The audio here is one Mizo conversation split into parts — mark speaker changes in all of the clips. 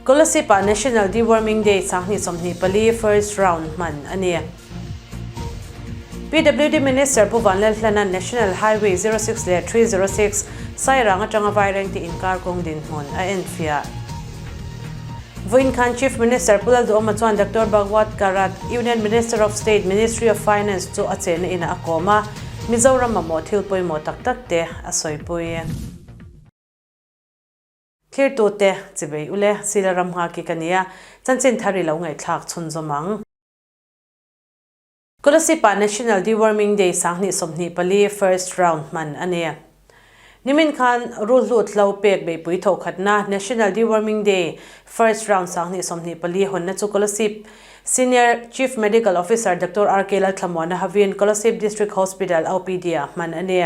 Speaker 1: Kolasib-ah National Deworming Day 2024 first round hman a ni. PWD Minister Pu Vanlalhlana'n National Highway 06 leh 306 Sairang atanga Vairengte inkar kawng dinhmun a enfiah. Vawiin khan Chief Minister Pu Lalduhawma chuan Doctor Bhagwat Karad, Union Minister of State, Ministry of Finance chu a chenna inah a kawm a, Mizoram mamawh thil pawimawh tak tak te a sawipui. Thirtute, chibei ule, Sila ram nghaki ka nia, chanchin thar i lo ngaihthlak chhunzawm ang. Kolasib-ah National Deworming Day 2024 first round hman a ni. Nimin khan Rulhlut hlo pek beihpui thawhkhatna National Deworming Day first round 2024 hawnna chu Kolasib Senior Chief Medical Officer Doctor RK Lalthlamuana hovin Kolasib District Hospital OPD-ah hman a ni.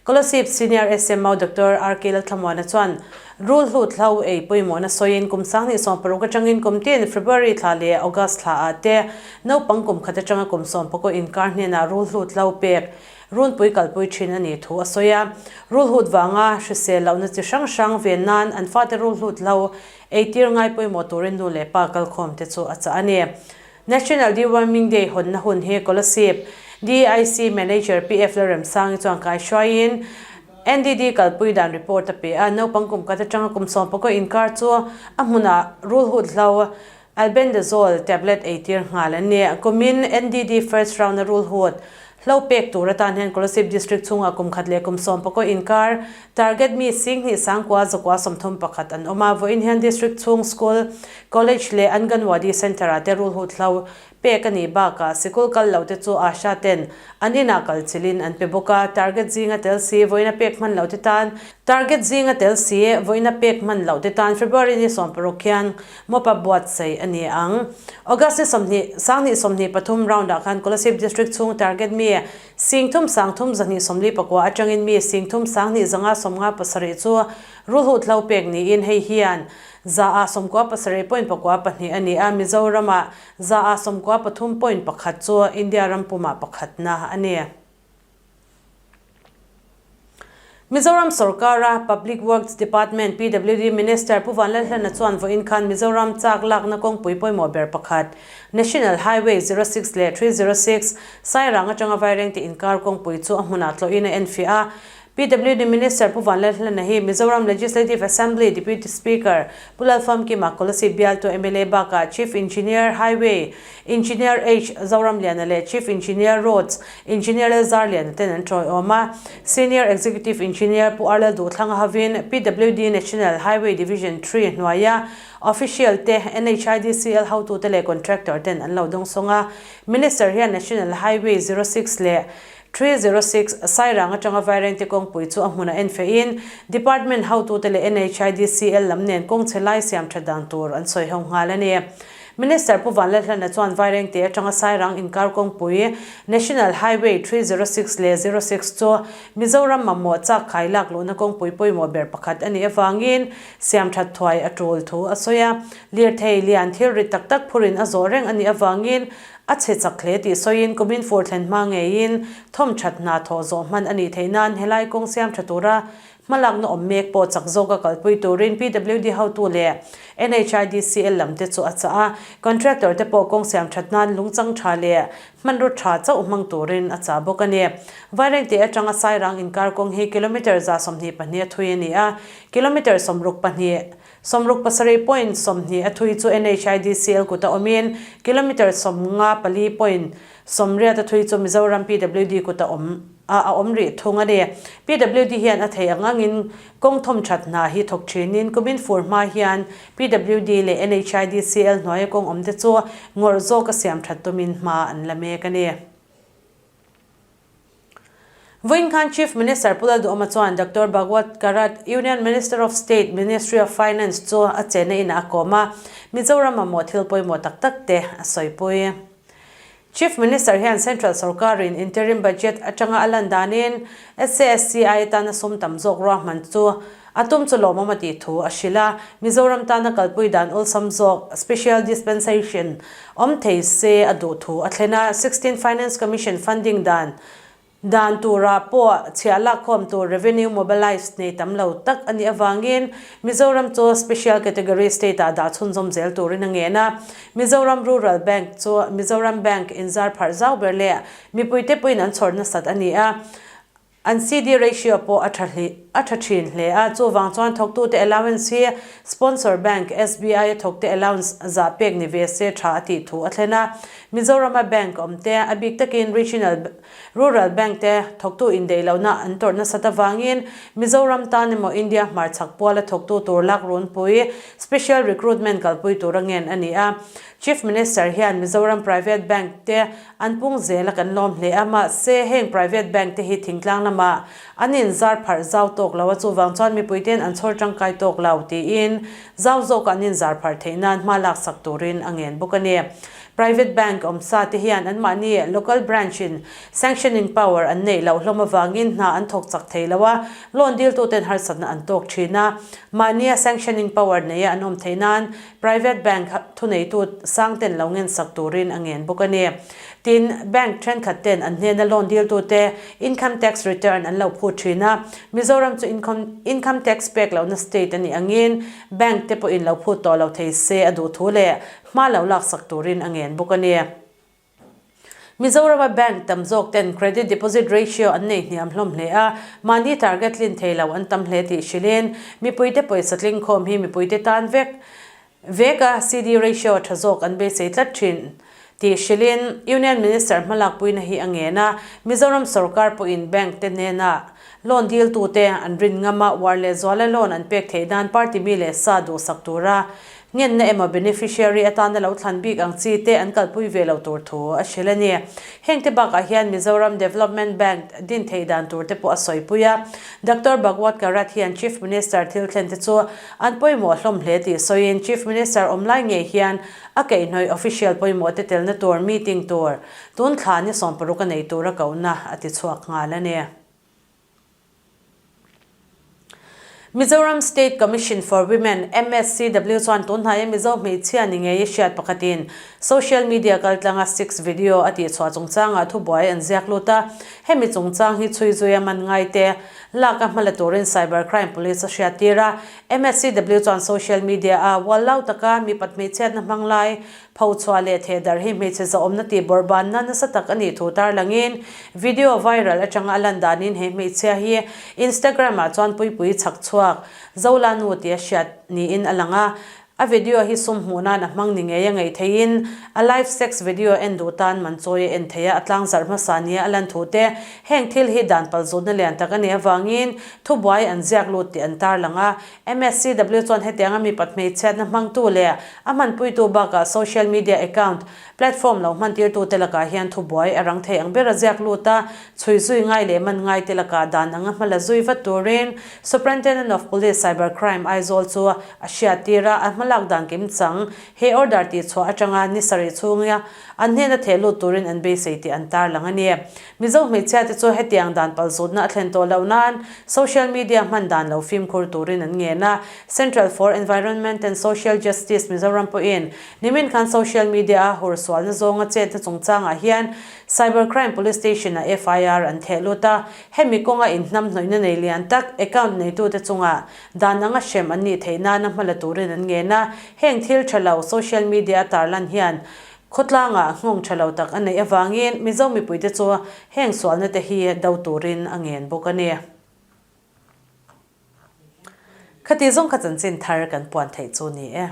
Speaker 1: Kolasib Senior SMO Doctor RK Lalthlamuana chuan rul hlut hlo ei pawimawhna sawiin kum 2016 atangin kum tin February thla leh August thla ah te naupang kum khat atanga kum sawmpakaw inkar hnenah rul hlut hlo pek runpui kalpui thin a nih thu a sawi a. Rul hut vanga hrisel lohna chi hrang hrang ven nan an fate rul hlut hlo ei tir ngai pawimawh turin nu leh pa kalkhawm te chu a chah a ni. National Deworming Day hawnna hun hi Kolasib DIC Manager PF Lalremsangi chuan kaihruaiin NDD kalpui dan report a pe a, naupang kum khat atanga kum sawmpakaw inkar chu a hmunah rulhut hlo Albendazole tablet eitir nghal an ni. Kumin NDD first round a rulhut hlo pek tur atan hian Kolasib District chhungah kum khat leh kum sawmpakaw inkar Target mi 10,000 sangkua zakua 31 an awm a, vawiin hian District chhung School, College leh Anganwadi Centre ah te rulhut hlo pek a nih bakah sikul kal lo te chu Asha ten an inah kal chilhin an pe bawk a, target zinga tel si vawiin a pek hman loh te tan Target zinga tel si vawiin a pek hman loh te tan February ni 16 khian mop up buatsaih a ni ang. August ni 20, 2023 round ah khan Kolasib District chhung target mi 30 30 249 atangin mi 30 10 557 chu rulhut hlo pek niin hei hian 97.92 a ni a, Mizoramah 93.1 chu India ram pumah pakhatna a ni. Mizoram sorkara Public Works Department, PWD, Minister Pu Vanlalhlana chuan vawiin khan Mizoram chak lakna kawngpui pawimawh ber pakhat, National Highway 06 leh 306, Sairang atanga Vairengte inkar kawngpui chu a hmunah tlawhin a enfiah a. PWD Minister Pu Vanlalhlana hi Mizoram Legislative Assembly Deputy Speaker Pu Lalfamkima Kolasib bialtu mla bakah Chief Engineer, Highway, Engineer H. Zoramliana leh Chief Engineer, Roads, Engineer Lalzarliana ten an tawiawm a. Senior Executive Engineer Pu Arlal Duhthlang hovin PWD National Highway Division Three hnuaia Official te, NHIDCL hotute leh Contractor ten an lo dawngsawng a. Minister hian National Highway 06 leh 306, Sairang atanga Vairengte kawngpui chu a hmunah en feihin Department hotute leh NHIDCL lam nen kawng chhe lai siam that dan tur an sawi ho nghal a ni. Minister Pu Vanlalhlana chuan Vairengte atanga Sairang inkar kawngpui National Highway 306 leh 06 chu Mizoram mamawh chak khai lak luhna kawngpui pawimawh ber pakhat a nih avangin siam that thuai a tul thu a sawi a. Lirthei lian thil rit tak tak phurin a zawh reng a nih avangin A chhe chak hle tih sawiin kumin fur thlen hma ngeiin thawm that hna thawh zawh hman a nih theih nan helai kawng siam tha tura hmalakna awm mek pawh chak zawka kalpui turin PWD hotu leh NHIDCL lam te chu a chah a, contractor te pawh kawng siam that nan lungchang tha leh hmanraw tha chauh hmang turin a chah bawk a ni. Vairengte atanga Sairang inkar kawng hi kilometre 122 a thui a ni a, kilometre 62 67.20 a thui chu NHIDCL kuta awmin kilometre 54.80 a thui chu Mizoram PWD kuta awm a a awm rih thung a ni. PWD hian a thei ang angin kawng thawm that hna hi thawk thinin kumin fur hma hian PWD leh NHIDCL hnuaia kawng awmte chu ngawrh zawka siam that tumin hma an la mek a ni. Vawiin khan Chief Minister Pu Lalduhawma chuan Doctor Bhagwat Karad, Union Minister of State, Ministry of Finance chu a chenna inah a kawm a, Mizoram mamawh thil pawimawh tak tak te a sawipui. Chief Minister hian Central sorkarin Interim Budget atanga a lan danin SASCI atana sum tam zawk ruahman chu a tum chu lawmawm a tih thu a hrilh a, Mizoram tana kalpui dan awlsam zawk Special Dispensation awm thei se a duh thu a thlen a, 16 Finance Commission funding dan. Dan turah pawh chhiah lakkhawm tur revenue mobilise nei tam lo tak a nih avangin Mizoram chu Special Category State-ah dah chhunzawm zel turin a ngen a. Mizoram Rural Bank chu Mizoram Bank inzar pharh zau ber leh mipuite pawhin an chhawr nasat a ni a. An CD ratio pawh a tha a tha thin hle a, chuvang chuan thawktute allowance hi sponsor bank SBI a thawkte allowance zah pek ni ve se tha a tih thu a thlen a. Mizorama bank awmte, a bik takin regional rural bank te thawktu indeih lohna an tawrh nasat avangin Mizoram tan emaw India hmarchhak puala thawktu tur lak runpui special recruitment kalpui tur a ngen a ni a. Chief Minister hian Mizoram private bank te An pung zel a kan lawm hle a, mahse heng private bank te hi thingtlang lamah an inzar pharh zau tawk lo a, chuvang chuan mipuite'n an chhawr tangkai tawk lo tiin zau zawka an inzar pharh theih nan hma laksak turin a ngen bawk a ni. Private bank awmsa te hian anmahni local branch in sanctioning power an neih loh hlawm avangin hna an thawk chak thei lo a, loan diltuten harsatna an tawk thin a, mahnia sanctioning power neia an awm theih nan Private bank thuneitu sang ten lo ngensak turin a ngen bawk a ni. Tin, bank thenkhat ten an hnena loan diltute income tax return an lo phut thin a, Mizoram chu income tax pek lohna state a nih angin bank te pawhin lo phut tawh lo thei se a duh thu leh hma lo laksak turin a ngen bawk a ni. Mizorama bank tam zawk ten credit deposit ratio an nei hniam hlawm hle a, mahni target tlin thei lo an tam hle tih hrilhin mipuite pawisa tlingkhawm hi mipuite tan vek vek a CD ratio tha zawk an beisei tlat thin tih hrilhin Union Minister hmalakpuina hi a ngen a, Mizoram sorkar pawhin bank te hnena loan diltute an rin ngam a, uar leh zuala loan an pek theih nan party mi leh sa duhsak tura Ngenna emaw beneficiary atana lo thlan bik ang chi te an kalpui ve lo tur thu a hrilh a ni. Heng te bakah hian Mizoram Development Bank din theih dan tur te pawh a sawipui a. Doctor Bhagwat Karad hian Chief Minister thil thlen te chu an pawimawh hlawm hle tih sawiin Chief Minister awm lai ngei hian a kaihhnawih official pawimawh te telna tur meeting tur tun thla ni 16 a nei tur a kohna a ti chhuak nghal a ni. Mizoram State Commission for Women, MSCW, chuan tunhnaia Mizo hmeichhia ni ngei hriat pakhatin social media kaltlanga sex video a tihchhuah chungchangah thubuai an ziak lut a. Hemi chungchang hi chhui zuia man ngaite lak a hmala turin Cyber Crime Police a hriattir a. MSCW chuan social media a uallau taka mipat hmeichhiatna hmang lai Pho chhuah leh theh darh hi hmeichhe zahawmna tih bawrhbanna nasa tak a nih thu tarlangin video viral atanga a lan danin he hmeichhia hi Instagram ah chuan puipui chhak chhuak Zola nu tia hriat niin a lang a, a video hi sum hmuh nan a hmang ni ngei a ngaih theihin a live sex video en duh tan man chawi a en thei a, a tlangzarh hmasa nia a lan thu te heng thil hi dan palzutna lian tak a nih avangin thubuai an ziak lut tih an tarlang a. MSCW chuan hetianga mipat hmeichhiatna hmangtu leh a hmanpuitu bakah social media account platform lo hmantirtute lakah hian thubuai a rang thei ang ber a ziak lut a, chhui zui ngai leh man ngaite lakah dan anga hma la zui vat turin Superintendent of Police Cyber Crime Aizawl chu a hriattir a, a hmalak dan kimchang he order tihchhuah atanga ni sarih chhunga an hnena theh lut turin an beisei tih an tarlang a ni. Mizo hmeichhia te chu hetiang dan palzutna a thlen tawh loh nan social media hman dan lo fimkhur turin an ngen a. Central for Environment and Social Justice Mizoram pawhin nimin khan social media a hur sualna zawnga chetna chungchangah hian Cyber Crime Police Station-ah FIR an theh lut a. Hemi kawnga inhnamhnawihna nei lian tak account neitute chungah dan anga hrem an nih theih nana hma la turin an ngen a. Heng thil tha lo social media a tarlan hian Khawtlangah nghawng tha lo tak a neih avangin Mizo mipuite chu heng sualna te hi do turin a ngen bawk a ni. Khati zawng kha chanchin thar kan puan theih chu ni e.